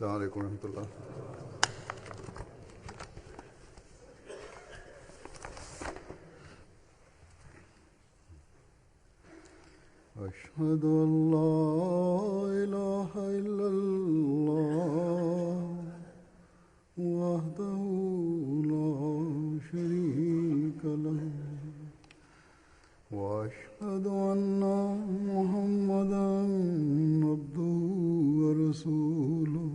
السلام عليكم ورحمة الله. أشهد أن لا إله إلا الله وحده لا شريك له وأشهد أن محمدا عبده ورسوله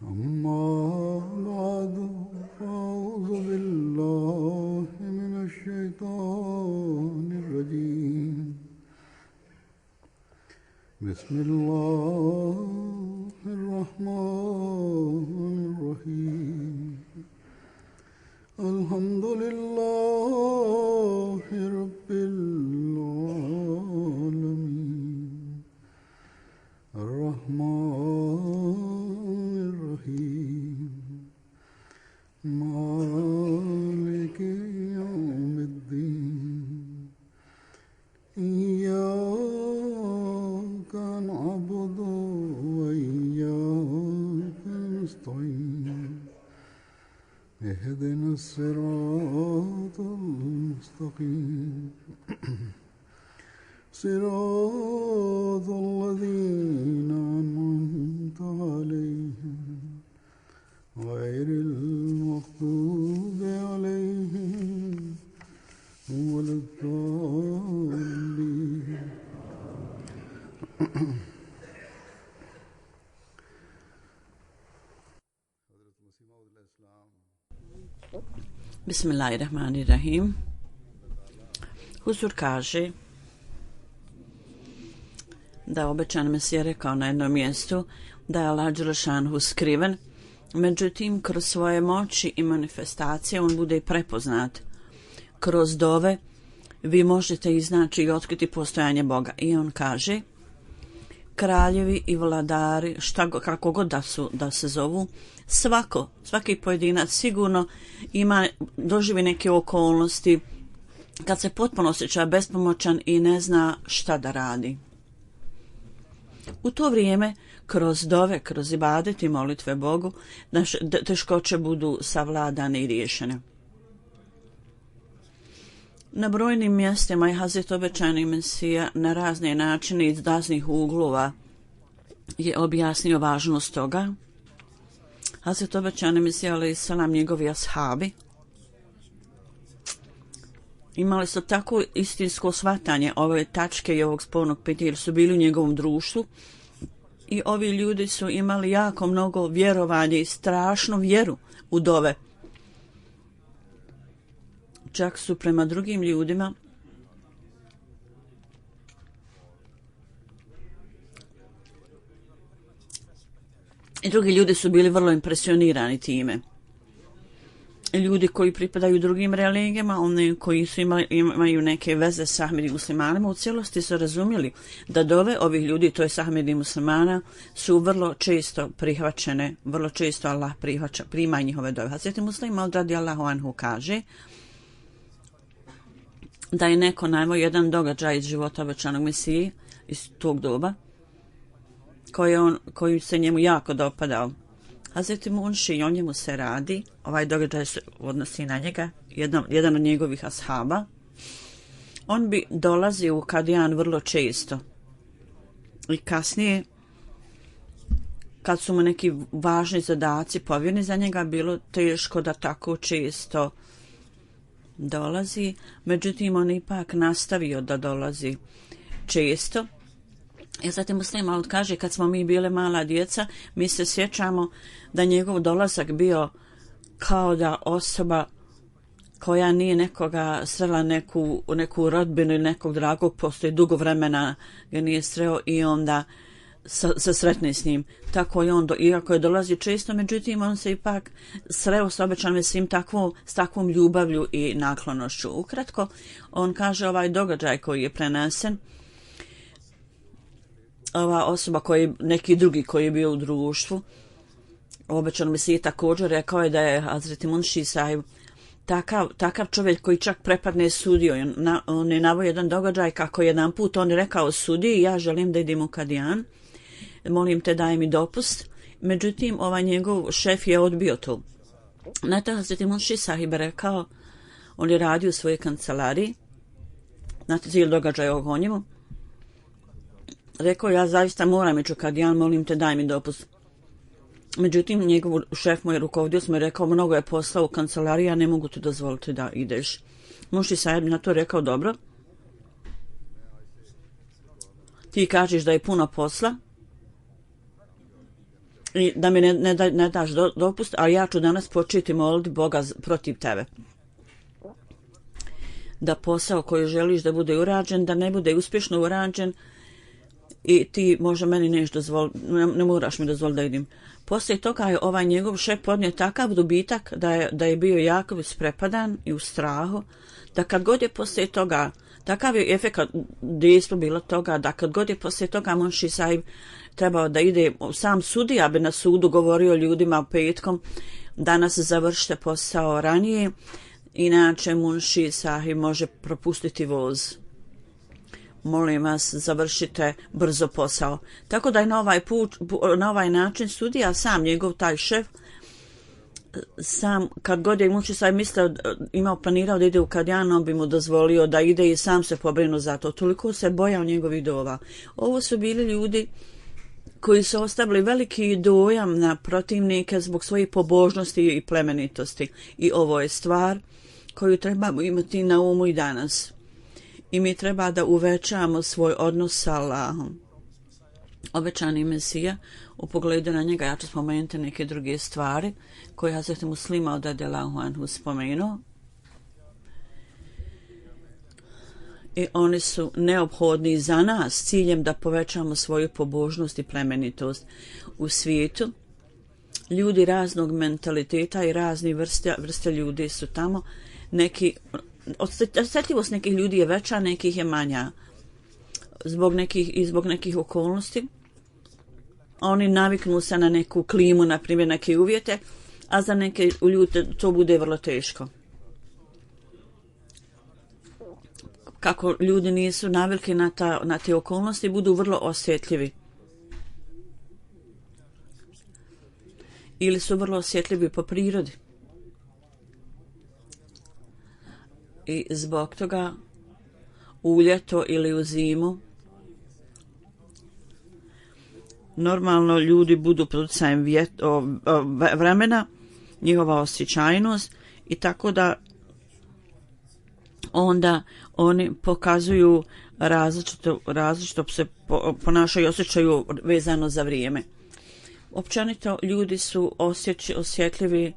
أما بعد فأعوذ بالله من الشيطان الرجيم بسم الله الرحمن الرحيم الحمد لله رب العالمين الرحمن الرحيم مالك يوم الدين إياك نعبد وإياك نستعين اهدنا الصراط المستقيم صراط الذين أنعمت عليهم غير المغضوب عليهم ولا الضالين. Bismillahirrahmanirrahim. Huzur kaže da obećan Mesija rekao na jednom mjestu da je Allah dželešanhu skriven, međutim kroz svoje moći i manifestacije on bude prepoznat. Kroz dove vi možete iznaći i otkriti postojanje Boga. I on kaže, kraljevi i vladari, kako god da se zovu, svaki pojedinac sigurno doživi neke okolnosti kad se potpuno osjeća bespomoćan i ne zna šta da radi. U to vrijeme, kroz dove, kroz ibadet i molitve Bogu, naše teškoće budu savladane i riješene. Na brojnim mjestima je Hazret obećani Mesija na razne načine iz raznih uglova je objasnio važnost toga. Hazret obećani Mesija alejhi selam, njegovi ashabi imali su tako istinsko shvatanje ove tačke i ovog spornog pitanja jer su bili u njegovom društvu i ovi ljudi su imali jako mnogo vjerovanja i strašnu vjeru u dove. Čak su prema drugim ljudima i drugi ljudi su bili vrlo impresionirani time. Ljudi koji pripadaju drugim religijama, oni koji su imaju neke veze sa Ahmedi muslimanima, u cijelosti su razumjeli da dove ovih ljudi, to je Ahmedi muslimana, su vrlo često prihvaćene, vrlo često Allah prima njihove dove. Hazreti Muslim Maud radijallahu anhu kaže da je neko naveo jedan događaj iz života obećanog Mesije iz tog doba koji se njemu jako dopadao. Hazreti Munši, o njemu se radi, ovaj događaj se odnosi na njega, jedan od njegovih ashaba. On bi dolazio u Kadijan vrlo često i kasnije kad su mu neki važni zadaci povjereni za njega, bilo teško da tako često dolazi, međutim on ipak nastavio da dolazi često. I zatim Muslim Maud kaže, kad smo mi bile mala djeca, mi se sjećamo da njegov dolazak bio kao da osoba koja nije nekoga srela neku rodbinu ili nekog dragog, postoji dugo vremena ga nije sreo i onda se sretne s njim. Tako je on, iako je dolazi često, međutim on se ipak sreo s obećanim s takvom ljubavlju i naklonošću. Ukratko, on kaže ovaj događaj koji je prenesen, ova osoba neki drugi koji je bio u društvu, obećan Mesija također rekao je da je Hazreti Munši sahib takav čovjek koji čak prepadne sudiju. On je naveo jedan događaj kako jedan put on je rekao sudiji, ja želim da idem u Kadijan. molim te daj mi dopust. Međutim, ovaj njegov šef je odbio to. Na to Hazret Munši Sahib rekao, on je radio u svojoj kancelariji, na cijel događaj o njemu. Rekao, ja zaista moram ići u Kadijan, molim te daj mi dopust. Međutim, njegov šef moj rukovodio smo je rekao, mnogo je posla u kancelariji, ja ne mogu ti dozvoliti da ideš. Munši Sahib na to rekao, dobro. Ti kažeš da je puno posla i da mi ne daš dopust, ali ja ću danas početi moliti Boga protiv tebe. Da posao koji želiš da bude urađen, da ne bude uspješno urađen i ti možda meni nešto dozvoliti, ne moraš mi dozvoliti da idem. Poslije toga je ovaj njegov šef podnio takav dobitak da je bio jako isprepadan i u strahu, da kad god je poslije toga, takav je efekat dejstvo bilo toga, da kad god je poslije toga Munši Sahib trebao da ide, sam sudija bi na sudu govorio ljudima petkom, danas završite posao ranije, inače Munši Sahib može propustiti voz. Molim vas, završite brzo posao. Tako da je na ovaj način sudija, sam njegov taj šef, sam kad god je Munši Sahib planirao da ide u Kadijan, on bi mu dozvolio da ide i sam se pobrinuo za to. Toliko se bojao njegovih dova. Ovo su bili ljudi koji su ostavili veliki dojam na protivnike zbog svojih pobožnosti i plemenitosti. I ovo je stvar koju trebamo imati na umu i danas. I mi treba da uvećamo svoj odnos sa Allahom. Obećani Mesija, u pogledu na njega ja ću spomenuti neke druge stvari koje Hazret Muslima od radijallahu anhu spomenuo. I oni su neophodni za nas s ciljem da povećamo svoju pobožnost i plemenitost u svijetu. Ljudi raznog mentaliteta i razni vrste ljudi su tamo. Osjetljivost nekih ljudi je veća, nekih je manja. Zbog nekih okolnosti. Oni naviknu se na neku klimu, na primjer neke uvjete, a za neke ljude to bude vrlo teško. Kako ljudi nisu navikli na te okolnosti, budu vrlo osjetljivi. Ili su vrlo osjetljivi po prirodi. I zbog toga u ljeto ili u zimu normalno ljudi budu pod utjecajem vremena, njihova osjećajnost i tako da onda oni pokazuju različito se ponašaju i osjećaju vezano za vrijeme. Općenito ljudi su osjetljivi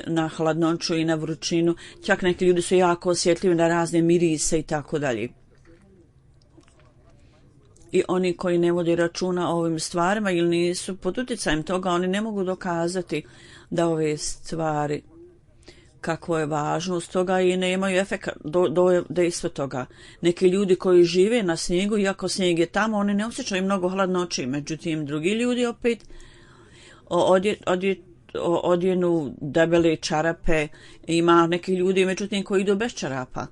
na hladnoću i na vrućinu, čak neki ljudi su jako osjetljivi na razne mirise i tako dalje. I oni koji ne vode računa o ovim stvarima ili nisu pod utjecajem toga, oni ne mogu dokazati da ove stvari kako je važnost toga i nemaju efekt dejstva toga. Neki ljudi koji žive na snijegu, iako snijeg je tamo, oni ne osjećaju mnogo hladnoći. Međutim, drugi ljudi opet odjenu debele čarape, ima neki ljudi međutim koji idu bez čarapa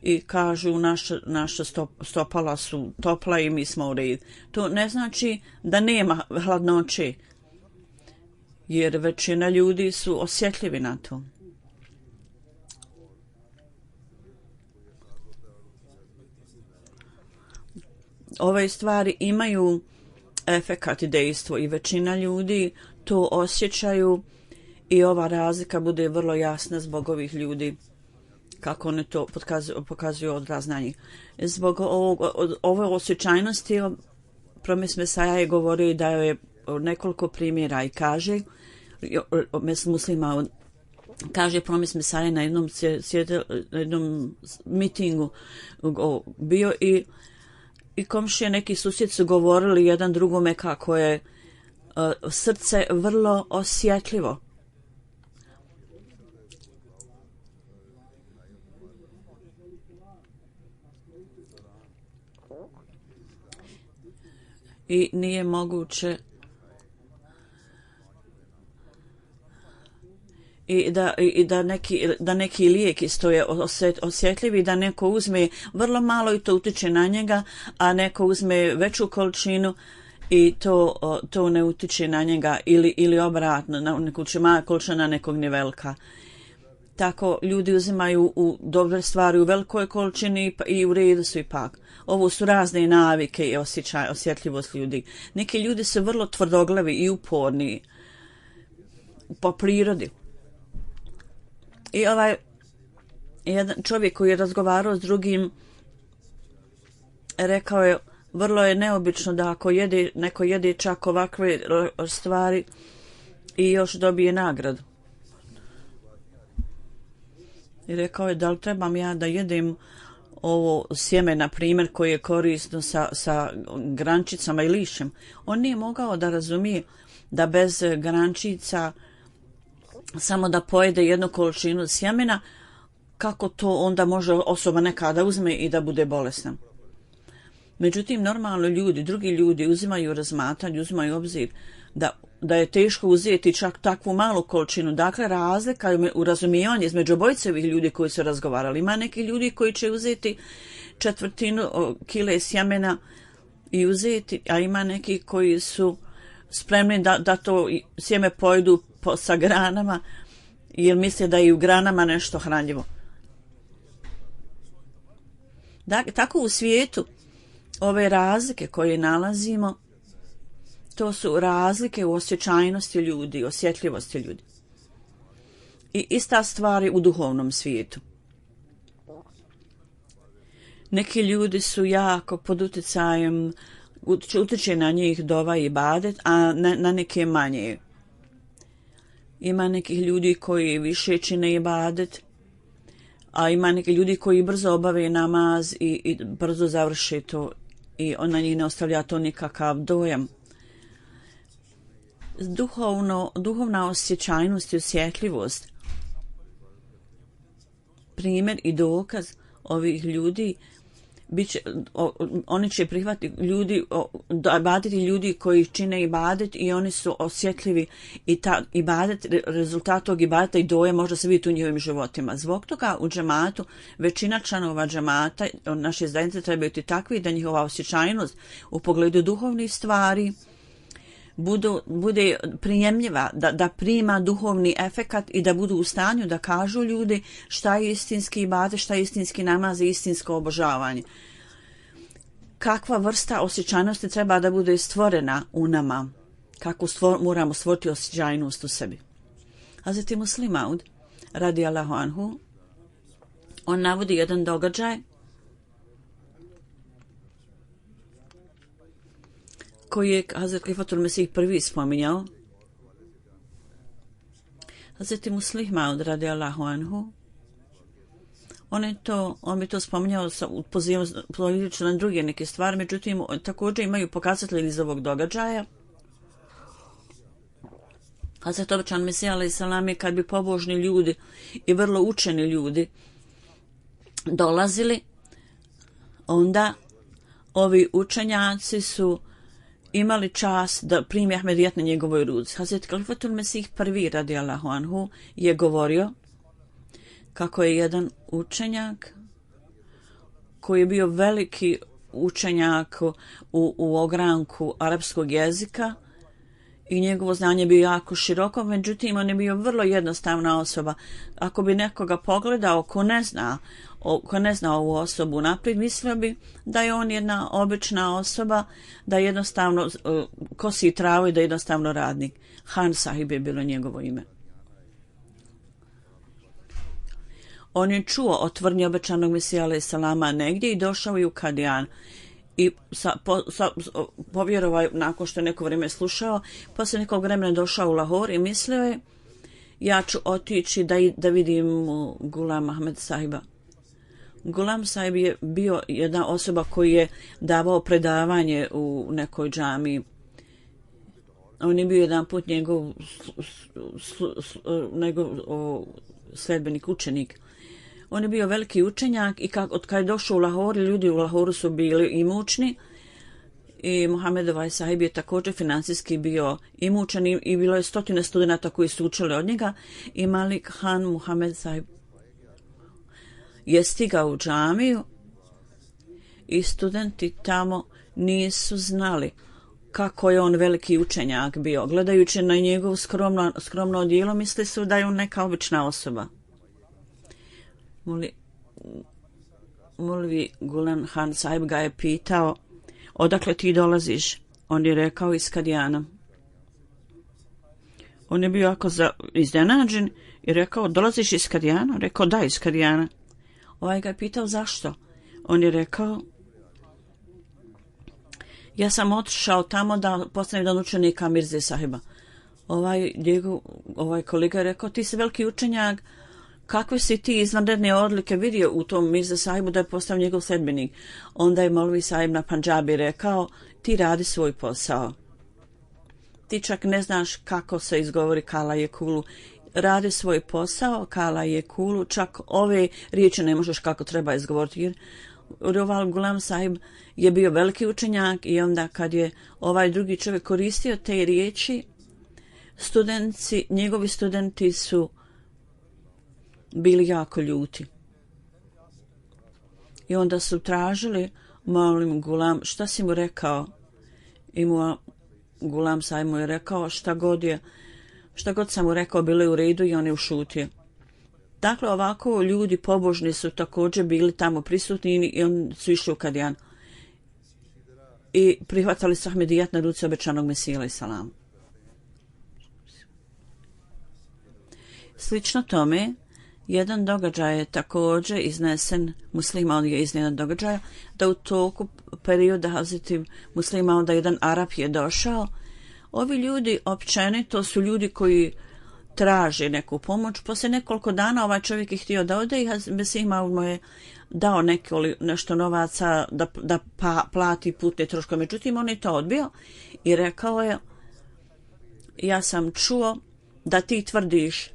i kažu naša stopala su topla i mi smo u redu. To ne znači da nema hladnoće, jer većina ljudi su osjetljivi na to. Ove stvari imaju efekat i dejstvo i većina ljudi to osjećaju i ova razlika bude vrlo jasna zbog ovih ljudi kako oni to pokazuju odraz na njih. Zbog ove osjećajnosti Promis Mesaja je govorio da je nekoliko primjera i kaže muslima kaže Promis Mesaja na jednom mitingu bio i komšije neki susjed su govorili jedan drugome kako je srce vrlo osjetljivo. I nije moguće da neki lijek isto je osjetljivi, da neko uzme vrlo malo i to utječe na njega, a neko uzme veću količinu i to ne utiče na njega ili obratno, na neku količina nekog nije velika. Tako ljudi uzimaju u dobre stvari u velikoj količini i u redu su ipak. Ovo su razne navike i osjetljivost ljudi. Neki ljudi su vrlo tvrdoglavi i uporni po prirodi. I jedan čovjek koji je razgovarao s drugim rekao je, vrlo je neobično da ako neko jede čak ovakve stvari i još dobije nagradu. I rekao je, da li trebam ja da jedem ovo sjeme, na primjer, koje je korisno sa grančicama i lišćem. On nije mogao da razumije da bez grančica samo da pojede jednu količinu sjemena, kako to onda može osoba nekada uzme i da bude bolesna. Međutim, normalno drugi ljudi uzimaju razmatranje, uzimaju obzir da je teško uzeti čak takvu malu količinu. Dakle, razlika u razumijevanju između obojicevih ljudi koji su razgovarali. Ima neki ljudi koji će uzeti 1/4 kile sjemena i uzeti, a ima neki koji su spremni da to sjeme pojedu sa granama, jer misle da je i u granama nešto hranjivo. Tako u svijetu ove razlike koje nalazimo, to su razlike u osjećajnosti ljudi, osjetljivosti ljudi. I ista stvar je u duhovnom svijetu. Neki ljudi su jako pod utjecajem, utječe na njih dova i ibadet, a na neke manje. Ima nekih ljudi koji više čine ibadet, a ima neki ljudi koji brzo obave namaz i brzo završe to i na njih ne ostavlja to nikakav dojam. Duhovna osjećajnost i osjetljivost, primjer i dokaz ovih ljudi, oni će prihvatiti ibadeti ljudi koji čine ibadet i oni su osjetljivi i ta ibadet, rezultat tog ibadeta i doje može se vidjeti u njihovim životima. Zbog toga u džematu većina članova džemata, naše zajednice, trebaju biti takvi da njihova osjećajnost u pogledu duhovnih stvari bude prijemljiva, da prima duhovni efekat i da budu u stanju da kažu ljudi šta je istinski ibadet, šta je istinski namaz i istinsko obožavanje. Kakva vrsta osjećajnosti treba da bude stvorena u nama, kako moramo stvoriti osjećajnost u sebi. Hazreti Muslim Maud, radijallahu anhu, on navodi jedan događaj koji je Hazret Klifatul Mesih prvi spominjao. Hazreti Muslim Maud radijallahu anhu, on bi to spominjao pozivajući na druge neke stvari, međutim također imaju pokazatelji iz ovog događaja. Hazret obećan Mesija alejhi selam je, kad bi pobožni ljudi i vrlo učeni ljudi dolazili, onda ovi učenjaci su imali čast da primi Ahmedijet na njegovoj ruci. Hazret Klifatul Mesih prvi radijallahu anhu je govorio kako je jedan učenjak koji je bio veliki učenjak u ogranku arapskog jezika i njegovo znanje bio jako široko, međutim on je bio vrlo jednostavna osoba. Ako bi nekoga pogledao ko ne zna ovu osobu naprijed, mislio bi da je on jedna obična osoba, da jednostavno kosi travu i da je jednostavno radnik. Han Sahib je bilo njegovo ime. On je čuo o tvrdnji obećanog Mesija alejhi selama negdje i došao je u Kadijan. I povjerovao nakon što je neko vrijeme slušao, poslije nekog vremena došao u Lahor i mislio je, ja ću otići da vidim Gulam Ahmed Sahiba. Gulam Sahib je bio jedna osoba koji je davao predavanje u nekoj džamiji. On je bio jedan put njegov sledbenik, učenik. On je bio veliki učenjak i od kada je došao u Lahor, ljudi u Lahoru su bili imućni i Muhammed Sahib je također financijski bio imućan i bilo je 100 studenata koji su učili od njega i Malik Han Muhammed Sahib je stigao u džamiju i studenti tamo nisu znali kako je on veliki učenjak bio. Gledajući na njegov skromno odijelo, misli su da je on neka obična osoba. Mulvi Gulen Han Sahib ga je pitao, odakle ti dolaziš? On je rekao iz Kadijana. On je bio jako iznenađen i rekao, dolaziš iz Kadijana? Rekao, da, iz Kadijana. Ovaj ga je pitao, zašto? On je rekao, ja sam otišao tamo da postanem jedan učenika Mirze Sahiba. Ovaj kolega je rekao, ti si veliki učenjak, kakve si ti izvanredne odlike vidio u tom Mirza Sahibu da je postao njegov sledbenik? Onda je Molvi Sahib na Pandžabi rekao, ti radi svoj posao. Ti čak ne znaš kako se izgovori Kala je kulu. Radi svoj posao, Kala je kulu, čak ove riječi ne možeš kako treba izgovoriti. Jer Roval Gulam Sahib je bio veliki učenjak i onda kad je ovaj drugi čovjek koristio te riječi, njegovi studenti su bili jako ljuti. I onda su tražili, molim Gulam, šta si mu rekao? I Gulam Sahib mu je rekao šta god sam mu rekao bilo je u redu i on je ušutio. Dakle, ovako ljudi pobožni su također bili tamo prisutni i oni su išli u Kadijan. I prihvatali su Ahmedijat na ruci obećanog Mesija alejhi selam. Slično tome, jedan događaj je također iznesen, Muslima on je iznesen događaja, da u toku perioda Hazreti Muslima onda jedan Arap je došao. Ovi ljudi općenito su ljudi koji traže neku pomoć. Poslije nekoliko dana ovaj čovjek je htio da ode i Mesija mu je dao nešto novaca da plati putne troškove. Međutim, on je to odbio i rekao je, ja sam čuo da ti tvrdiš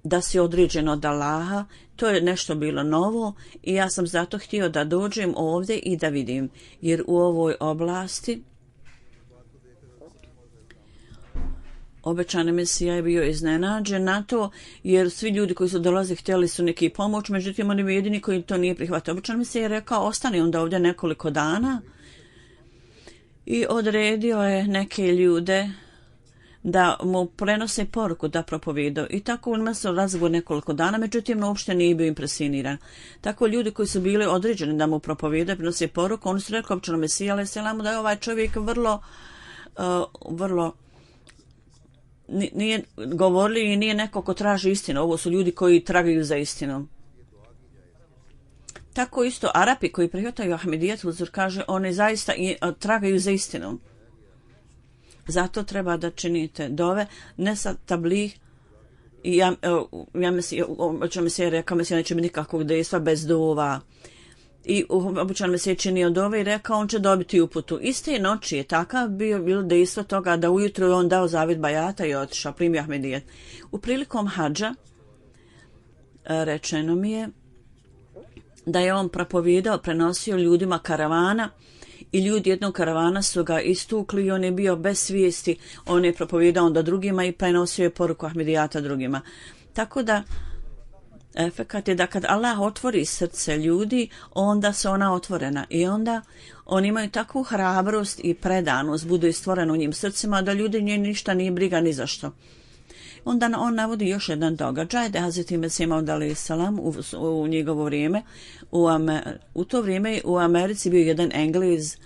da si određen od Allaha, to je nešto bilo novo i ja sam zato htio da dođem ovdje i da vidim, jer u ovoj oblasti obećani Mesija je bio iznenađen na to, jer svi ljudi koji su dolazili htjeli su neki pomoć, međutim oni bi jedini koji to nije prihvatio. Obećani Mesija je rekao, ostani onda ovdje nekoliko dana i odredio je neke ljude da mu prenose poruku da propovijedao. I tako on se razgovor nekoliko dana, međutim uopšte nije bio impresioniran. Tako ljudi koji su bili određeni da mu propovijedaju, prenose poruku, oni su rekli obećanom Mesiji alejhi selam da je ovaj čovjek vrlo nije govorili i nije neko ko traži istinu. Ovo su ljudi koji tragaju za istinom. Tako isto Arapi koji prihvataju Ahmedijat, Huzur kaže, oni zaista tragaju za istinom. Zato treba da činite dove, ne sa tablih. I ja mislim, rekao, neće biti nikakvog dejstva bez dova. I običan Mesija činio dove i rekao, on će dobiti uputu. Iste noći je takav bilo dejstvo toga da ujutro je on dao zavjet bajata i otišao, primio Ahmedijat. U prilikom hadža rečeno mi je da je on propovijedao, prenosio ljudima karavana i ljudi jednog karavana su ga istukli i on je bio bez svijesti. On je propovijedao onda drugima i prenosio je poruku Ahmedijata drugima. Tako da efekat je da kad Allah otvori srce ljudi, onda su ona otvorena i onda oni imaju takvu hrabrost i predanost, budu istvoreni u njim srcima, da ljudi nje ništa nije briga ni zašto. Onda on navodi još jedan događaj, da je Hazreti Mesija Maud alejhi selam u njegovo vrijeme, u to vrijeme u Americi bio jedan Englez,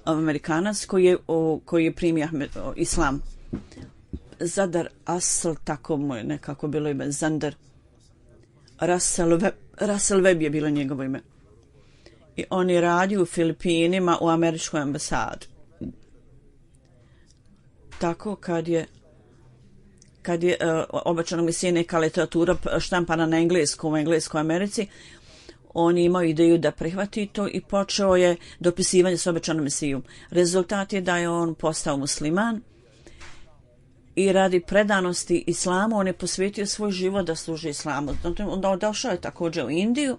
Amerikanac koji je primio islam. Zadar Asl, tako mu je nekako bilo ime, Zandar Russell Webb je bilo njegovo ime. I on je radio u Filipinima u američkoj ambasadi. Tako kad je obećano Mesija neka literatura štampana na engleskom u Engleskoj Americi, on je imao ideju da prihvati to i počeo je dopisivanje s obećanom Mesijom. Rezultat je da je on postao musliman i radi predanosti islamu on je posvetio svoj život da služi islamu. Onda došao je također u Indiju,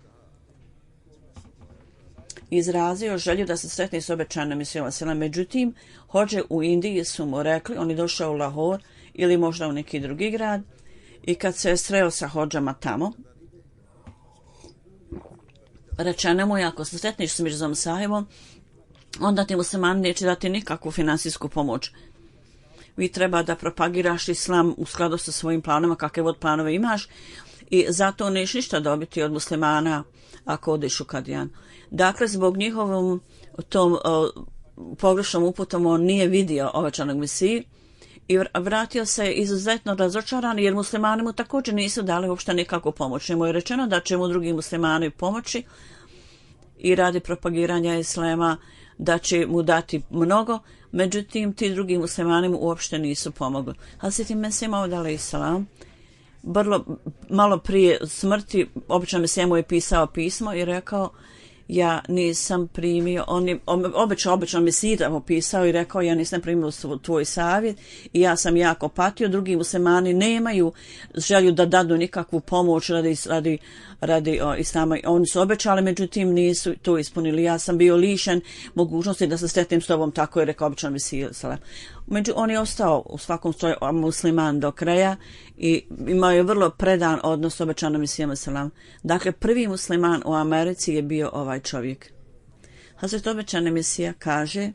izrazio želju da se sretne s obećanom Mesijom. Međutim, hođe u Indiji su mu rekli, on je došao u Lahor ili možda u neki drugi grad i kad se je sreo sa hođama tamo, rečeno mu je, ako se sretneš s Mirzom Sahibom, onda ti muslimani neće dati nikakvu finansijsku pomoć. Vi treba da propagiraš islam u skladu sa svojim planovima, kakve god planove imaš, i zato nećeš ništa dobiti od muslimana ako odeš u Kadijan. Dakle, zbog njihovom tom pogrešnom uputom on nije vidio obećanog Mesiju i vratio se izuzetno razočaran, jer muslimani mu također nisu dali uopšte nikakvu pomoć. Njemu je rečeno da će mu drugi muslimani pomoći i radi propagiranja islama da će mu dati mnogo, međutim ti drugi muslimani mu uopšte nisu pomogli. Hazreti Mesih Maud alejselam malo prije smrti obično Mesija mu je pisao pismo i rekao: ja nisam primio, on je obično Mesija mu pisao i rekao: ja nisam primio tvoj savjet i ja sam jako patio, drugi muslimani nemaju želju da dadu nikakvu pomoć radi islama. Oni su obećali, međutim nisu to ispunili. Ja sam bio lišen mogućnosti da se sretnem s tobom, tako je rekao obično Mesija. On je ostao u svakom slučaju musliman do kraja i imao je vrlo predan odnos s obećanom Mesijom selam. Dakle, prvi musliman u Americi je bio ovaj čovjek. Hazret obećani Mesija kaže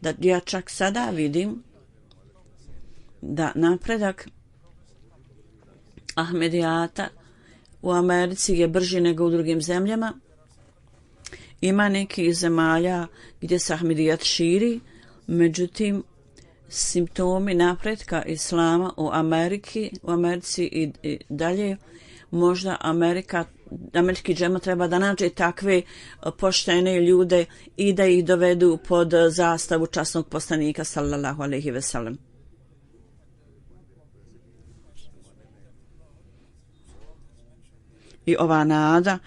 da ja čak sada vidim da napredak Ahmedijata u Americi je brži nego u drugim zemljama. Ima nekih zemalja gdje se Ahmedijat širi, međutim simptomi napretka islama u Americi i dalje, možda američki džemat treba da nađe takve poštene ljude i da ih dovedu pod zastavu časnog poslanika sallallahu alejhi ve sellem. I ova nada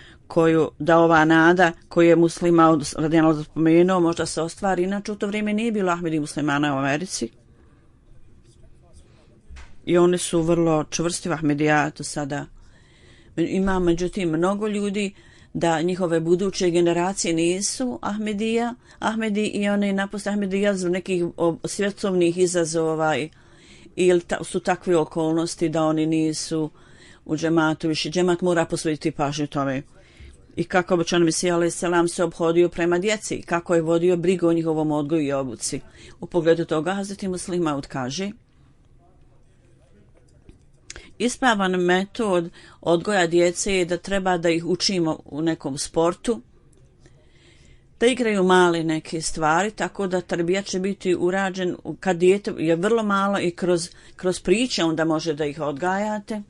koju je muslima radijallahu spomenuo možda se ostvari, inače u to vrijeme nije bilo Ahmedi muslimana u Americi i oni su vrlo čvrsti u Ahmedijatu sada. Ima međutim mnogo ljudi da njihove buduće generacije nisu Ahmedi i oni napuste Ahmedija zbog nekih svjetovnih izazova ili su takve okolnosti da oni nisu u džematu više. Džemat mora posvetiti pažnju tome. I kako obećani Mesija alejselam se obhodio prema djeci, kako je vodio brigu o njihovom odgoju i obuci. U pogledu toga Hazreti Muslih Maud kaže: ispravan metod odgoja djece je da treba da ih učimo u nekom sportu, da igraju male neke stvari, tako da tarbija će biti urađen kad dijete je vrlo malo i kroz priče onda može da ih odgajate.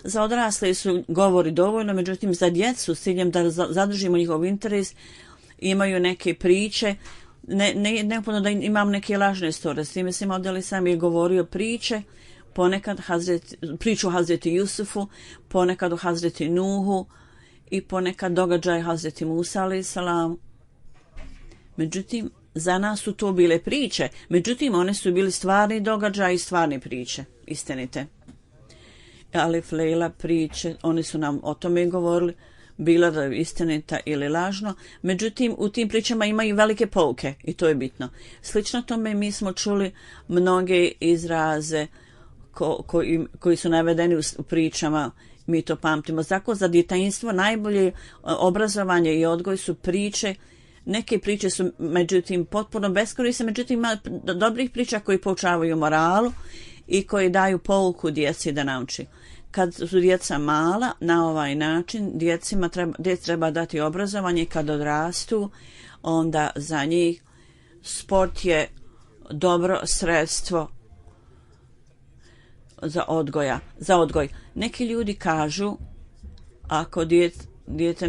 Za odrasle su govori dovoljno, međutim za djecu s ciljem da zadržimo njihov interes imaju neke priče, neophodno da imam neke lažne storije. S time sam odjeli sam je govorio priče, ponekad priču o Hazreti Jusufu, ponekad o Hazreti Nuhu i ponekad događaj Hazreti Musa alejselam. Međutim, za nas su to bile priče, međutim one su bili stvarni događaj i stvarne priče, istinite. Alif Lejla priče, oni su nam o tome govorili, bilo da je istinita ili lažno, međutim u tim pričama imaju velike pouke i to je bitno. Slično tome mi smo čuli mnoge izraze koji su navedeni u pričama, mi to pamtimo. Zato za djetinjstvo najbolje obrazovanje i odgoj su priče. Neke priče su međutim potpuno beskorisne, međutim ima dobrih priča koji poučavaju moralu i koji daju pouku djeci da nauči. Kad su djeca mala, na ovaj način djeci treba dati obrazovanje. Kad odrastu, onda za njih sport je dobro sredstvo za odgoj. Neki ljudi kažu ako dijete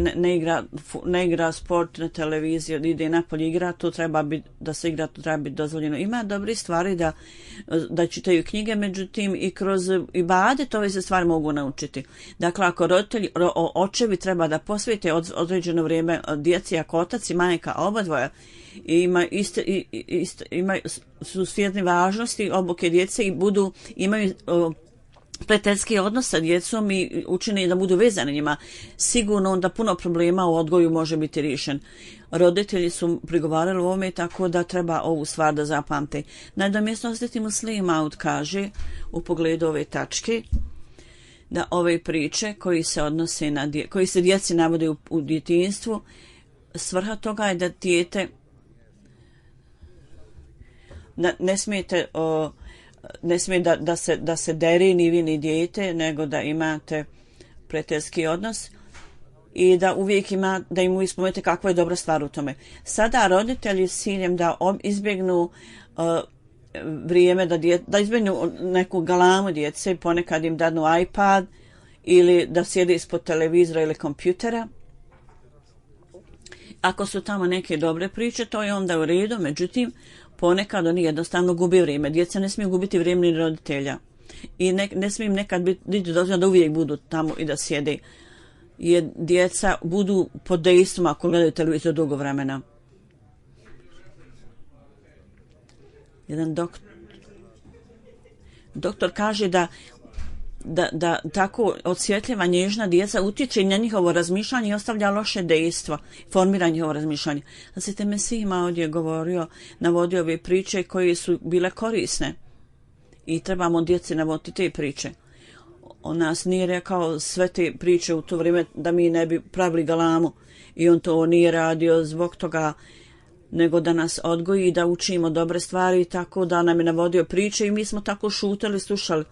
ne igra sport na televiziji, ide napolje igra, to treba biti da se igra, to treba biti dozvoljeno. Ima dobri stvari da čitaju knjige, međutim i kroz ibadet ove se stvari mogu naučiti. Dakle, ako roditelji, očevi treba da posvete određeno vrijeme djeci, ako otac i majka obadvoje su svjesni važnosti obuke djece i imaju prijateljski odnos sa djecom i učine da budu vezani njima, sigurno onda puno problema u odgoju može biti riješen. Roditelji su prigovarali u ovome, tako da treba ovu stvar da zapamte. Nadomjesto Hazreti Muslih Maud kaže u pogledu ove tačke da ove priče koji se djeci navode u djetinjstvu, svrha toga je da dijete ne smijete ne smije da se deri ni vi ni dijete, nego da imate prijateljski odnos i da uvijek da im uvijek spomenete kakva je dobra stvar u tome. Sada roditelji s ciljem da izbjegnu vrijeme, da izbjegnu neku galamu djece, ponekad im dadnu iPad ili da sjede ispod televizora ili kompjutera. Ako su tamo neke dobre priče, to je onda u redu, međutim, ponekad oni jednostavno gubi vrijeme. Djeca ne smiju gubiti vrijeme ni roditelja. I ne smiju nekad biti dozvoljeno da uvijek budu tamo i da sjede. Jer djeca budu pod dejstvom ako gledaju televizor dugo vremena. Jedan doktor kaže da tako osjetljiva nježna djeca utječe na njihovo razmišljanje i ostavlja loše dejstva, formira njihovo razmišljanje. Znači, Mesih ovdje navodio ove priče koje su bile korisne i trebamo djeci navoditi te priče. On nas nije rekao sve te priče u to vrijeme da mi ne bi pravili galamu i on to nije radio zbog toga, nego da nas odgoji i da učimo dobre stvari, tako da nam je navodio priče i mi smo tako šutali, slušali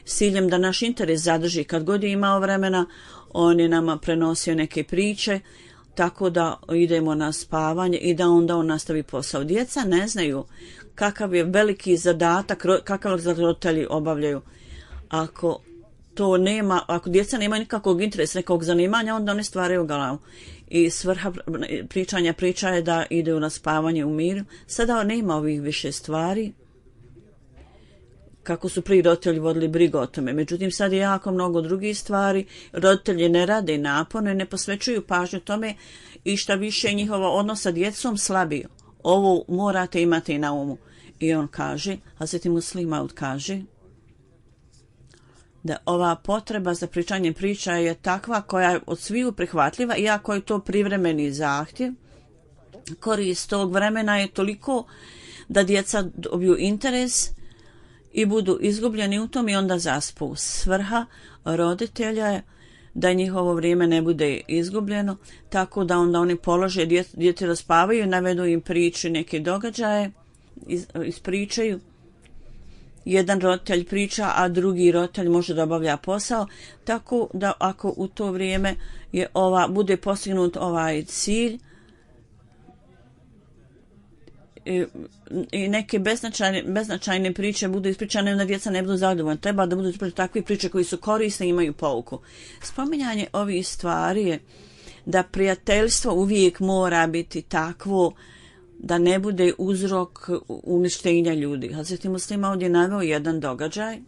s ciljem da naš interes zadrži. Kad god je imao vremena, on je nama prenosio neke priče, tako da idemo na spavanje i da onda on nastavi posao. Djeca ne znaju kakav je veliki zadatak, kakav roditelji obavljaju. Ako djeca nemaju nikakvog interesa, nekog zanimanja, onda oni stvaraju galamu. I svrha priča je da idu na spavanje u miru. Sada nema ovih više stvari, kako su prije roditelji vodili brigu o tome. Međutim, sad je jako mnogo drugih stvari. Roditelji ne rade naporno i ne posvećuju pažnju tome i šta više njihova odnos sa djecom slabiji. Ovo morate imati na umu. I on kaže, Hazreti Muslih Maud kaže, da ova potreba za pričanjem priča je takva koja je od sviju prihvatljiva, iako je to privremeni zahtjev. Korist tog vremena je toliko da djeca dobiju interes i budu izgubljeni u tom i onda zaspu. Svrha roditelja je da njihovo vrijeme ne bude izgubljeno, tako da onda oni polože djete da spavaju, navedu im priče, neke događaje, ispričaju. Jedan roditelj priča, a drugi roditelj može da obavlja posao, tako da ako u to vrijeme bude postignut ovaj cilj i neke beznačajne priče budu ispričane, da djeca ne budu zadovoljna. Treba da budu ispričane takve priče koji su korisne i imaju pouku. Spominjanje ovih stvari je da prijateljstvo uvijek mora biti takvo da ne bude uzrok uništenja ljudi. Hazreti Muslima ovdje naveo jedan događaj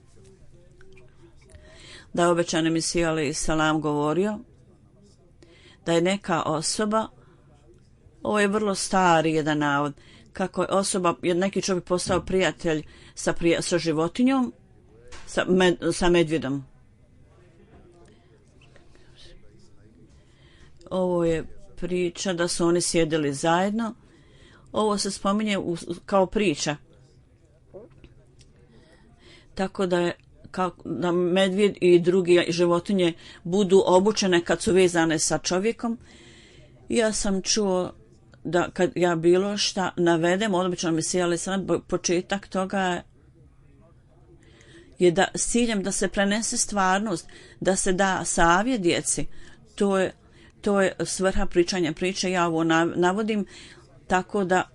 da je obećani Mesih alejhi selam govorio da je neka osoba, ovo je vrlo stari jedan navod, kako je neki čovjek postao prijatelj sa životinjom, sa medvjedom. Ovo je priča da su oni sjedili zajedno. Ovo se spominje kao priča. Tako da medvjed i drugi životinje budu obučene kad su vezane sa čovjekom. Ja sam čuo da kad ja bilo šta navedem, obično Mesih alejhi selam, početak toga je da s ciljem da se prenese stvarnost, da se da savjet djeci. To je svrha pričanja priče. Ja ovo navodim tako da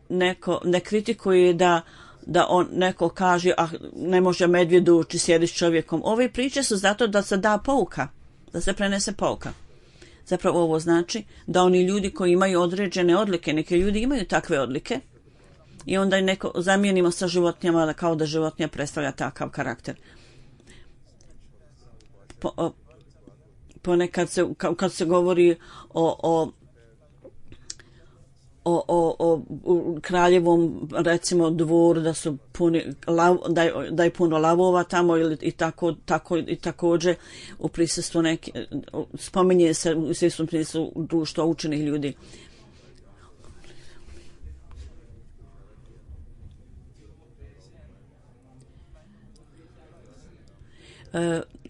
neko ne kritikuje da on neko kaže ne može medvjed ući, sjedi s čovjekom. Ove priče su zato da se da pouka, da se prenese pouka. Zapravo ovo znači da oni ljudi koji imaju određene odlike, neki ljudi imaju takve odlike i onda je neko zamijenimo sa životinjama kao da životinja predstavlja takav karakter. Ponekad kad se govori o kraljevom recimo dvoru da su da je puno lavova tamo i također u prisustvu spominje se u svjesnom smislu društva učenih ljudi.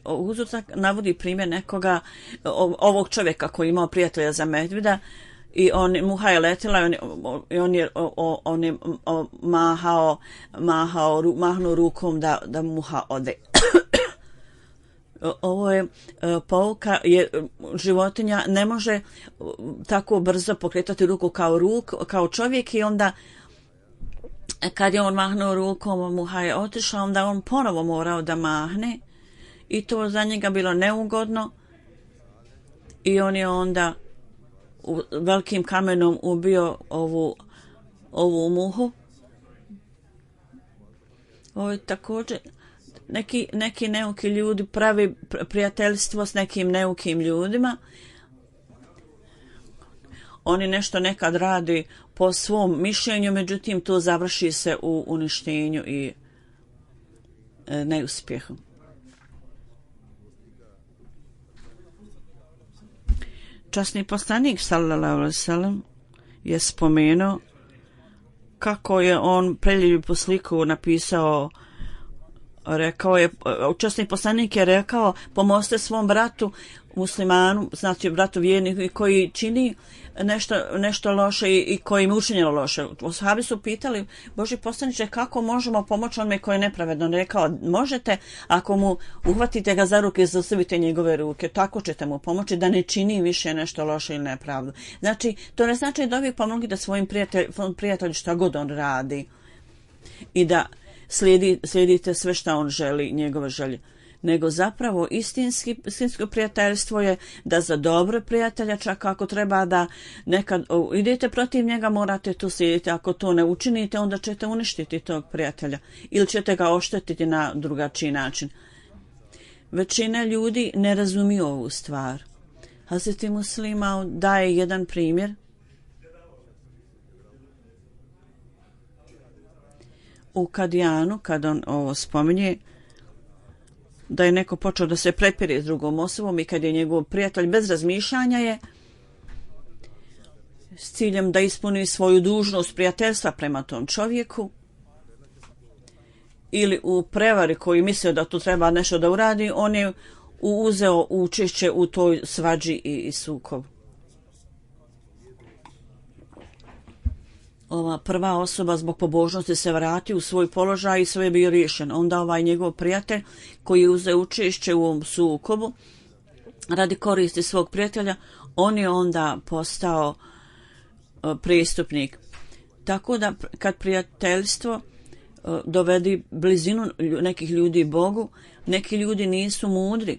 Uzorcak navodi primjer nekoga ovog čovjeka koji imao prijatelja za medvjeda i muha je letila i on je mahnuo rukom da muha ode. Ovo je pouka, životinja ne može tako brzo pokretati ruku kao čovjek i onda kad je on mahnuo rukom, muha je otišla, onda on ponovo morao da mahne i to za njega bilo neugodno i on je onda velikim kamenom ubio ovu muhu. Ovo je također neki neuki ljudi pravi prijateljstvo s nekim neukim ljudima. Oni nešto nekad radi po svom mišljenju, međutim to završi se u uništenju i neuspjehu. Časni poslanik sallallahu alejhi ve sellem je spomenuo kako je on preljepu sliku napisao. Rekao je, časni poslanik je rekao, pomozite svom bratu muslimanu, znači bratu vjerniku koji čini nešto loše i koji im učinjeno loše. Sahabi su pitali, Božji poslaniče, kako možemo pomoći onome koji je nepravedno? Rekao, možete ako mu uhvatite ga za ruke i zaustavite njegove ruke, tako ćete mu pomoći da ne čini više nešto loše ili nepravdu. Znači, to ne znači da vi pomogli svojim prijatelju šta god on radi i da slijedite sve šta on želi, njegove želje. Nego zapravo istinsko prijateljstvo je da za dobro prijatelja, čak ako treba da nekad idete protiv njega, morate tu slijediti. Ako to ne učinite, onda ćete uništiti tog prijatelja ili ćete ga oštetiti na drugačiji način. Većina ljudi ne razumije ovu stvar. Hazreti Muslima daje jedan primjer. U Kadijanu, kad on ovo spominje, da je neko počeo da se prepire s drugom osobom i kad je njegov prijatelj bez razmišljanja je s ciljem da ispuni svoju dužnost prijateljstva prema tom čovjeku ili u prevari koji mislio da tu treba nešto da uradi, on je uzeo učešće u toj svađi i sukobu. Ova prva osoba zbog pobožnosti se vrati u svoj položaj i sve je bio riješen. Onda ovaj njegov prijatelj koji je uzeo učešće u ovom sukobu radi koristi svog prijatelja, on je onda postao prestupnik. Tako da kad prijateljstvo dovedi blizinu nekih ljudi Bogu, neki ljudi nisu mudri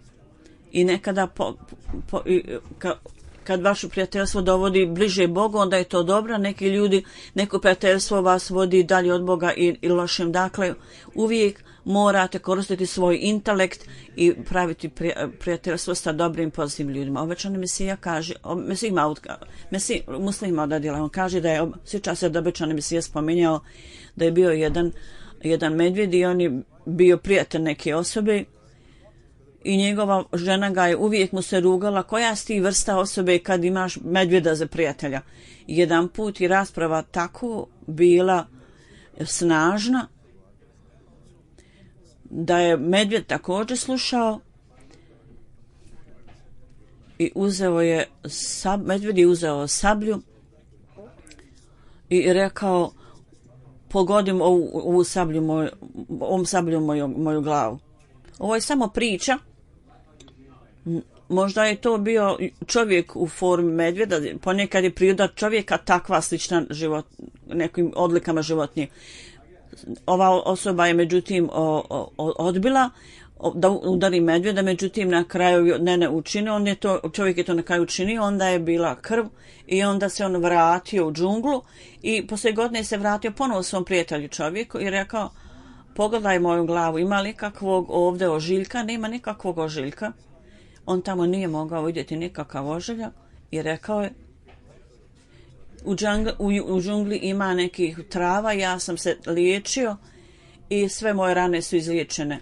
i nekada kad vaše prijateljstvo dovodi bliže Bogu, onda je to dobro. Neko prijateljstvo vas vodi dalje od Boga i lošem. Dakle, uvijek morate koristiti svoj intelekt i praviti prijateljstvo sa dobrim, pozitivnim ljudima. Obećani Mesija kaže, Muslima odadila, on kaže da je, sjeća se da obećani Mesija spominjao da je bio jedan medvjed i on je bio prijatelj neke osobe i njegova žena ga je uvijek mu se rugala, koja si ti vrsta osobe kad imaš medvjeda za prijatelja. Jedan put i rasprava tako bila snažna da je medvjed također slušao i medvjed je uzeo sablju i rekao, pogodim ovom sabljom moju glavu. Ovo je samo priča. Možda je to bio čovjek u formi medvjeda, ponekad je priroda čovjeka takva slična nekim odlikama životinje. Ova osoba je međutim odbila da udari medvjeda, međutim na kraju ne učinio, čovjek je to na kraju učinio, onda je bila krv i onda se on vratio u džunglu i poslije godine se vratio ponovo svom prijatelju čovjeku i rekao, pogledaj moju glavu, ima li kakvog ovdje ožiljka? Nema nikakvog ožiljka. On tamo nije mogao vidjeti nikakav ožiljak i rekao je, u džungli ima nekih trava, ja sam se liječio i sve moje rane su izliječene.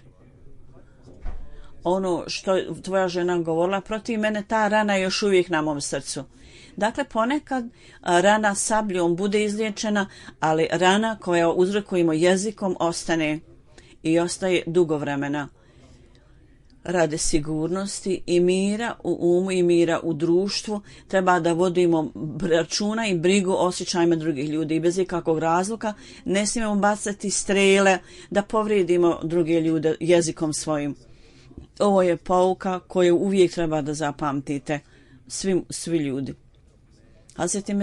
Ono što je tvoja žena govorila protiv mene, ta rana je još uvijek na mom srcu. Dakle, ponekad rana sabljom bude izliječena, ali rana koja uzrokujemo jezikom ostane i ostaje dugo vremena. radi sigurnosti i mira u umu i mira u društvu treba da vodimo računa i brigu o osjećajima drugih ljudi i bez ikakvog razloga ne smijemo bacati strele da povrijedimo druge ljude jezikom svojim. Ovo je pouka koju uvijek treba da zapamtite svi ljudi. Hazreti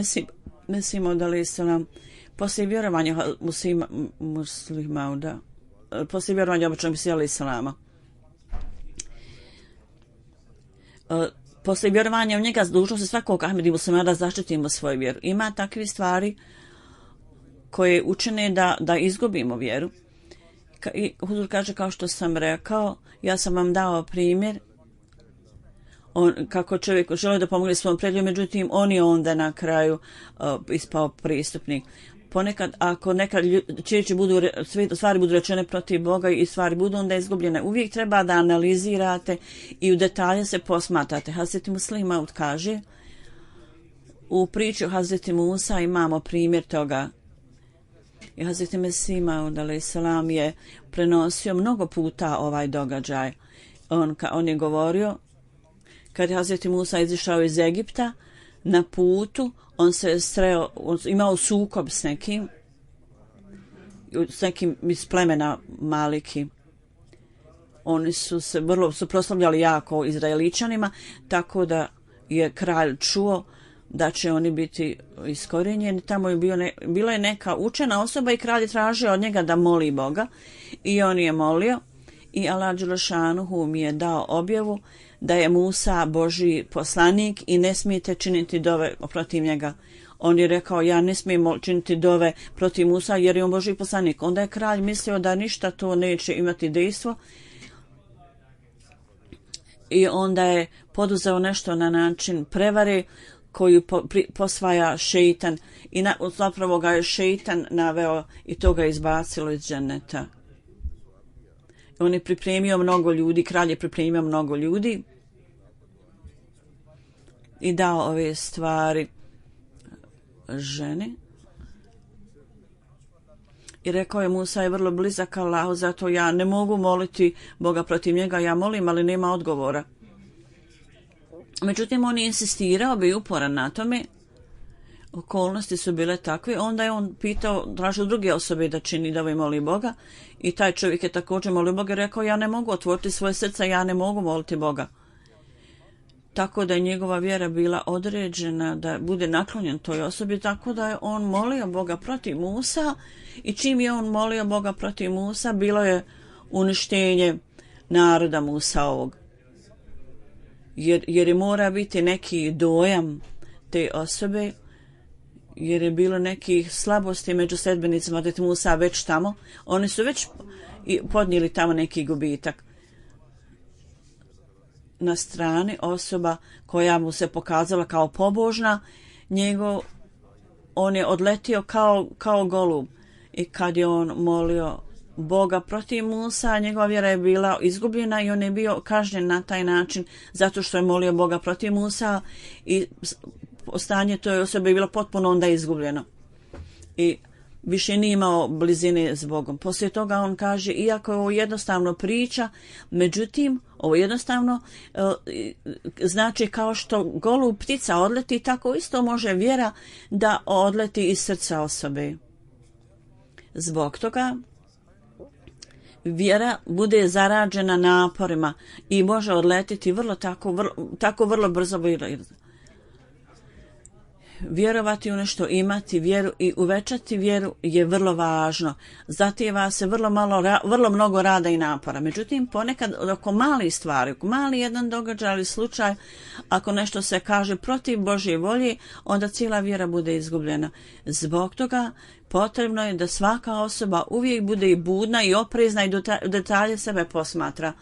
Mesih Maud alejselam poslije vjerovanja muslima poslije vjerovanja običnog Mesija alejselama poslije vjerovanja u njega dužnost je svakog Ahmedi muslimana da zaštitimo svoju vjeru. Ima takve stvari koje učine da izgubimo vjeru. I Huzur kaže, kao što sam rekao, ja sam vam dao primjer kako čovjek želi da pomogne svom prijatelju, međutim on je onda na kraju ispao pristupnik. Ponekad, ako nekad stvari budu rečene protiv Boga i stvari budu onda izgubljene, uvijek treba da analizirate i u detalje se posmatrate. Hazreti Muslim Maud kaže, u priči o Hazreti Musa imamo primjer toga. I Hazreti Mesih Maud alejselam je prenosio mnogo puta ovaj događaj. On je govorio, kad je Hazreti Musa izišao iz Egipta, na putu on se sreo, imao sukob s nekim iz plemena Maliki. Oni su se vrlo suprotstavljali jako Izraeličanima, tako da je kralj čuo da će oni biti iskorijenjeni. Tamo je bila je neka učena osoba i kralj je tražio od njega da moli Boga i on je molio i Allah dželešanuhu mi je dao objavu da je Musa Božji poslanik i ne smijete činiti dove protiv njega. On je rekao, ja ne smijem činiti dove protiv Musa jer je on Božji poslanik. Onda je kralj mislio da ništa to neće imati dejstvo i onda je poduzeo nešto na način prevare koju posvaja šeitan i zapravo ga je šeitan naveo i to ga izbacilo iz dženeta. On je pripremio mnogo ljudi, kralj je pripremio mnogo ljudi i dao ove stvari ženi. I rekao je, Musa je vrlo blizak Allahu, zato ja ne mogu moliti Boga protiv njega, ja molim, ali nema odgovora. Međutim, on je insistirao, bio uporan na tome, okolnosti su bile takve, onda je on pitao, tražio druge osobe da čini da moli Boga i taj čovjek je također molio Boga i rekao, ja ne mogu otvoriti svoje srce, ja ne mogu moliti Boga. Tako da je njegova vjera bila određena da bude naklonjen toj osobi, tako da je on molio Boga protiv Musa i čim je on molio Boga protiv Musa, bilo je uništenje naroda Musaovog. Jer je mora biti neki dojam te osobe, jer je bilo nekih slabosti među sledbenicima od Musa već tamo. Oni su već podnijeli tamo neki gubitak. Na strani osoba koja mu se pokazala kao pobožna, on je odletio kao golub. I kad je on molio Boga protiv Musa, njegova vjera je bila izgubljena i on je bio kažnjen na taj način zato što je molio Boga protiv Musa i stanje toj osobe je bilo potpuno onda izgubljeno. I više nije imao blizine s Bogom. Poslije toga on kaže, iako je ovo jednostavno priča, međutim, ovo jednostavno znači kao što golub ptica odleti, tako isto može vjera da odleti iz srca osobe. Zbog toga vjera bude zarađena naporima i može odletiti vrlo brzo. Vjerovati u nešto, imati vjeru i uvećati vjeru je vrlo važno. Zahtijeva se vrlo mnogo rada i napora. Međutim, ponekad oko malih stvari, oko mali jedan događaj ili slučaj, ako nešto se kaže protiv Božje volje, onda cijela vjera bude izgubljena. Zbog toga potrebno je da svaka osoba uvijek bude i budna i oprezna i detalje sebe posmatra.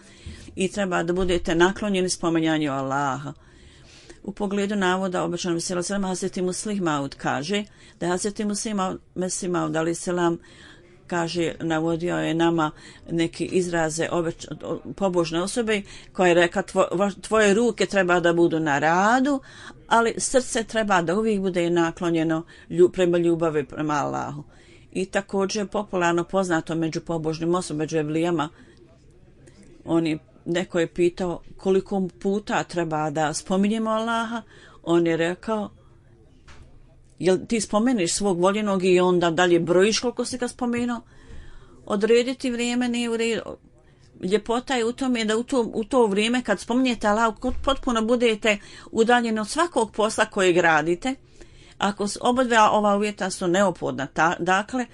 I treba da budete naklonjeni spominjanju Allaha. U pogledu navoda obećanog Mesija alejselam, Hazreti Muslim Maud kaže da Hazreti Mesih Maud alejselam kaže, navodio je nama neki izraze pobožne osobe koja je rekla, tvoje ruke treba da budu na radu, ali srce treba da uvijek bude naklonjeno prema ljubavi prema Allahu. I također popularno poznato među pobožnim osobama, među evlijama, oni neko je pitao koliko puta treba da spominjemo Allaha, on je rekao, jel ti spomeniš svog voljenog i onda dalje brojiš koliko si ga spomenuo? Odrediti vrijeme nije u redu. Ljepota je u tome da u to vrijeme kad spominjete Allah, potpuno budete udaljeni od svakog posla kojeg radite. Ako obadva ova uvjeta su neophodna, dakle,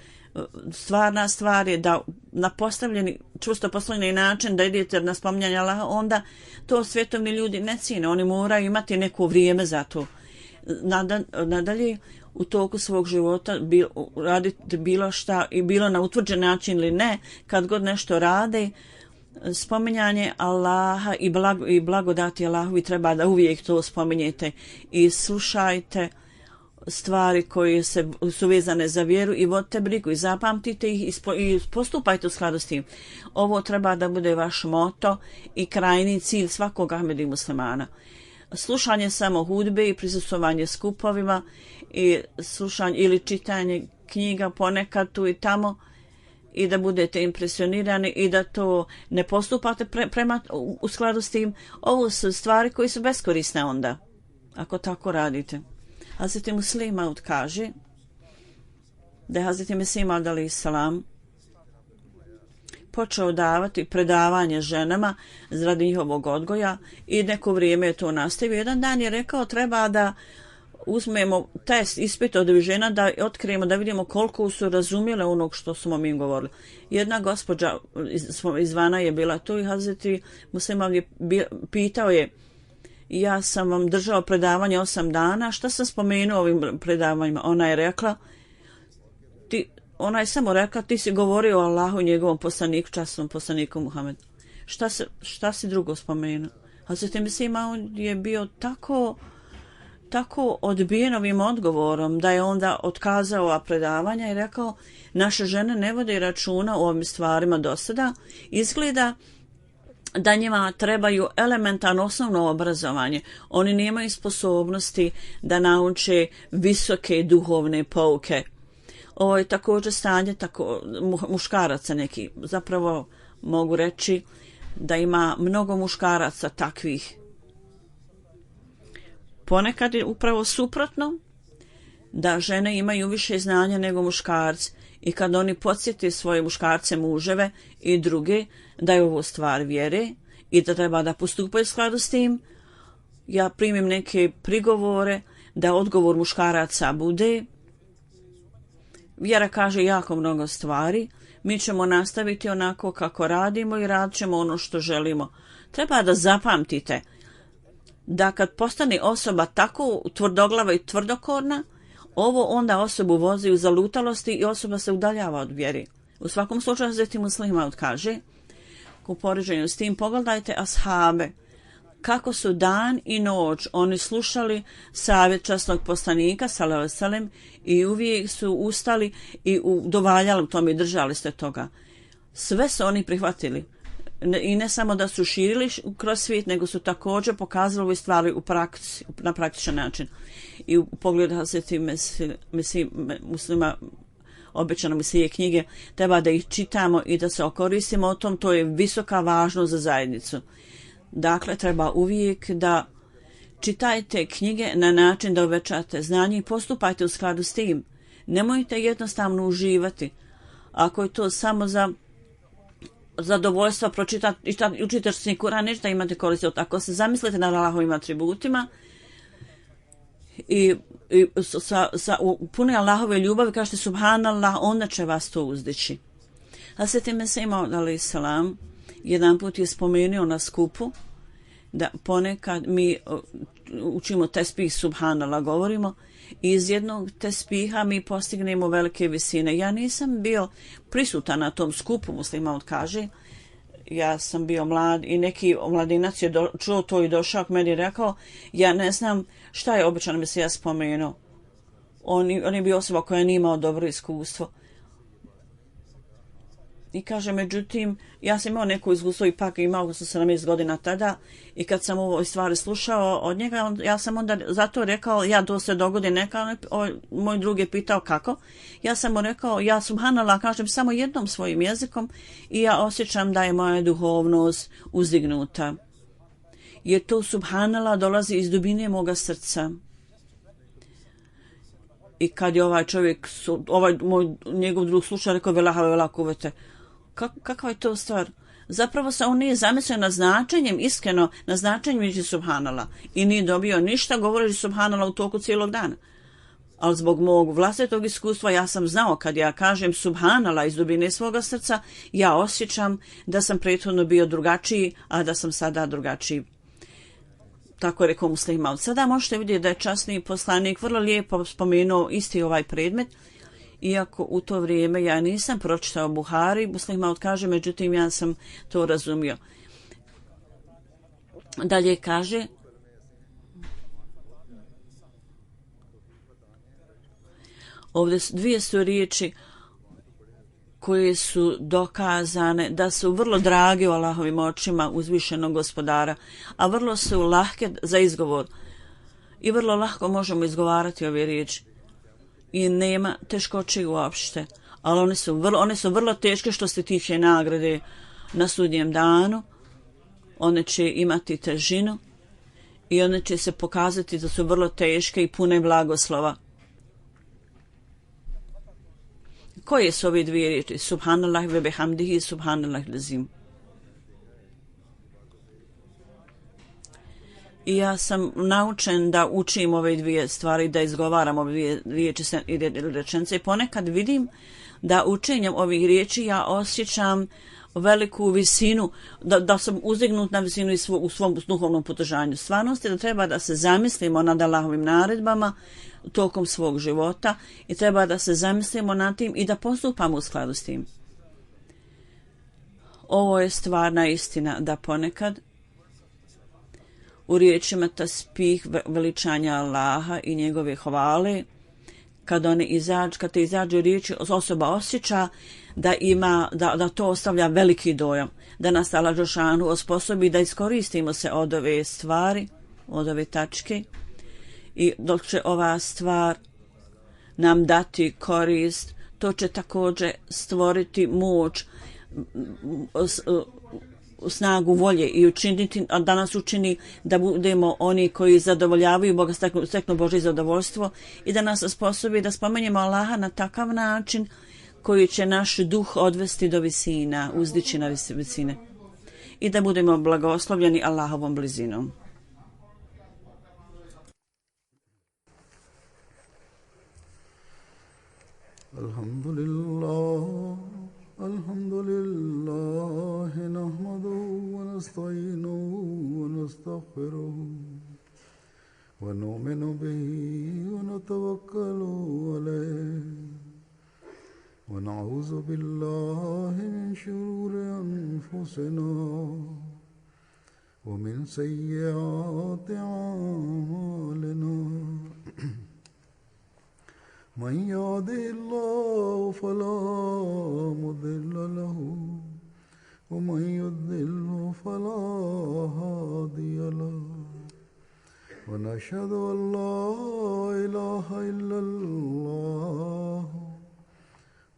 stvarna stvar je da na postavljeni, čvrsto postavljeni način da idete na spominjanje Allaha, onda to svjetovni ljudi ne cijene, oni moraju imati neko vrijeme za to. Nadalje, u toku svog života raditi bilo šta i bilo na utvrđen način ili ne, kad god nešto rade, spominjanje Allaha i blagodati Allahovi treba da uvijek to spominjete i slušajte stvari koje su vezane za vjeru i vodite brigu i zapamtite ih i postupajte u skladu s tim. Ovo treba da bude vaš moto i krajni cilj svakog Ahmedi muslimana. Slušanje samo hudbe i prisustvovanje skupovima i slušanje ili čitanje knjiga ponekad tu i tamo i da budete impresionirani i da to ne postupate u skladu s tim. Ovo su stvari koje su beskorisne onda, ako tako radite. Hazreti Muslih Maud kaže da je Hazreti Mesih Maud alejhi selam počeo davati predavanje ženama radi njihovog odgoja i neko vrijeme je to nastavio. Jedan dan je rekao treba da uzmemo test, ispit od žena, da otkrijemo, da vidimo koliko su razumjele onog što smo mi govorili. Jedna gospođa izvana je bila tu i Hazreti Muslih Maud je pitao je, ja sam vam držao predavanje 8 dana, šta sam spomenuo ovim predavanjima? Ona je samo rekla, ti si govorio o Allahu i njegovom poslaniku, časnom poslaniku Muhammedu. Šta si drugo spomenuo? Hazreti Mesih Maud je bio tako odbijen ovim odgovorom da je onda otkazao ova predavanja i rekao, naše žene ne vode računa o ovim stvarima do sada. Izgleda da njima trebaju elementarno osnovno obrazovanje. Oni nemaju sposobnosti da nauče visoke duhovne pouke. Ovo je također stanje muškaraca neki. Zapravo mogu reći da ima mnogo muškaraca takvih. Ponekad je upravo suprotno, da žene imaju više znanja nego muškarci i kad oni podsjeti svoje muškarce, muževe i druge da je ovo stvar vjere i da treba da postupaju u skladu s tim, ja primim neke prigovore da odgovor muškaraca bude vjera kaže jako mnogo stvari, mi ćemo nastaviti onako kako radimo i radit ćemo ono što želimo. Treba da zapamtite da kad postane osoba tako tvrdoglava i tvrdokorna, ovo onda osobu vozi u zalutalosti i osoba se udaljava od vjeri. U svakom slučaju Hazreti Muslih Maud kaže, u poređenju s tim pogledajte ashabe, kako su dan i noć oni slušali savjet časnog poslanika sallallahu alejhi ve sellem i uvijek su ustali i udovaljali tome i držali se toga. Sve su oni prihvatili. I ne samo da su širili kroz svijet, nego su također pokazali ove stvari na praktičan način. I u pogledu Hazreti Muslima, obećano Mesije knjige, treba da ih čitamo i da se okoristimo o tom, to je visoka važnost za zajednicu. Dakle, treba uvijek da čitajte knjige na način da uvećate znanje i postupajte u skladu s tim. Nemojte jednostavno uživati. Ako je to samo za zadovoljstvo pročitati, učiteljski Kuran, nećete imati koristi. Ako se zamislite na Allahovim atributima i sa pune Allahove ljubavi, kažete subhanallah, onda će vas to uzdići. Hazreti Mesih Maud alejhi selam jedan put je spomenuo na skupu da ponekad mi učimo tespih subhanallah, govorimo, i iz jednog tespiha mi postignemo velike visine. Ja nisam bio prisutan na tom skupu, Muslih Maud kaže, ja sam bio mlad i neki mladinac je čuo to i došao k meni i rekao, ja ne znam šta je običan Mesija spomenuo. On je bio osoba koja nije imao dobro iskustvo. I kaže, međutim, ja sam imao neko iskustvo, ipak imao sam 17 godina tada, i kad sam ovo stvari slušao od njega, ja sam onda zato rekao, ja to se dogodi neka, moj drug je pitao kako. Ja sam mu rekao, ja subhanallah kažem samo jednom svojim jezikom i ja osjećam da je moja duhovnost uzdignuta. Jer to subhanallah dolazi iz dubine moga srca. I kad je ovaj čovjek, njegov drug slušao, rekao, vela kuvete. Kakva je to stvar? Zapravo se on nije zamislio nad značenjem, iskreno, nad značenjem riječi subhanallah. I nije dobio ništa govoreći subhanallah u toku cijelog dana. Ali zbog mog vlastitog iskustva ja sam znao kad ja kažem subhanallah iz dubine svoga srca, ja osjećam da sam prethodno bio drugačiji, a da sam sada drugačiji. Tako je rekao Muslih Maud. Sada možete vidjeti da je časni poslanik vrlo lijepo spomenuo isti ovaj predmet, iako u to vrijeme ja nisam pročitao Buhari. Muslih Maud kaže, međutim ja sam to razumio. Dalje kaže, ovdje dvije su riječi koje su dokazane da su vrlo drage u Allahovim očima uzvišenog gospodara, a vrlo su lahke za izgovor. I vrlo lahko možemo izgovarati ove riječi. I nema teškoće uopšte. Ali one su vrlo teške što se tiče nagrade na sudnjem danu. One će imati težinu i one će se pokazati da su vrlo teške i pune blagoslova. Koje su ove dvije riječi? Subhanallah ve bihamdihi, subhanallah lazim. I ja sam naučen da učim ove dvije stvari, da izgovaram ove dvije riječi i rečenice. Ponekad vidim da učenjem ovih riječi ja osjećam veliku visinu, da sam uzdignut na visinu u svom duhovnom podržanju. Stvarnost je da treba da se zamislimo nad Allahovim naredbama tokom svog života i treba da se zamislimo nad tim i da postupamo u skladu s tim. Ovo je stvarna istina da ponekad u riječima tasbih, veličanja Allaha i njegove hvale, kad te izađu riječi, osoba osjeća da to ostavlja veliki dojam, da nas Allah dželešanu osposobi da iskoristimo se od ove stvari, od ove tačke, i dok će ova stvar nam dati korist, to će također stvoriti moć, snagu volje i učiniti, da nas učini da budemo oni koji zadovoljavaju Boga, steknu Božje zadovoljstvo i da nas osposobi da spomenemo Allaha na takav način koji će naš duh odvesti do visina, uzdići na visine i da budemo blagoslovljeni Allahovom blizinom. Alhamdulillah, nahmaduhu wa nasta'inuhu wa nastaghfiruhu wa nu'minu bihi wa natawakkalu alayhi wa na'udhu billahi min shururi anfusina wa min sayyiati a'malina. من يهده الله فلا مضل له ومن يضلل فلا هادي له ونشهد أن لا إله إلا الله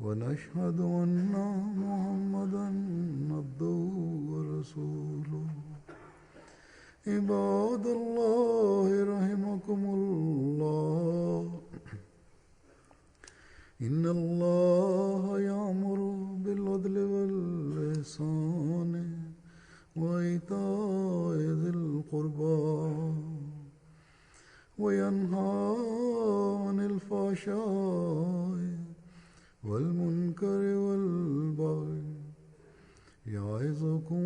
ونشهد أن محمدا عبده ورسوله. عباد الله رحمكم الله. إن الله يأمر بالعدل والإحسان وإيتاء ذي القربى وينهى عن الفحشاء والمنكر والبغي يعظكم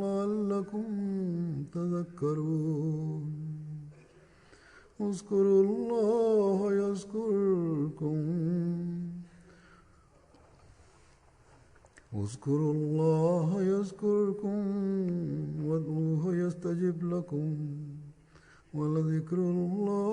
لعلكم تذكرون. اذكروا الله يذكركم اذكروا الله يذكركم وادعوه يستجب لكم ولذكر الله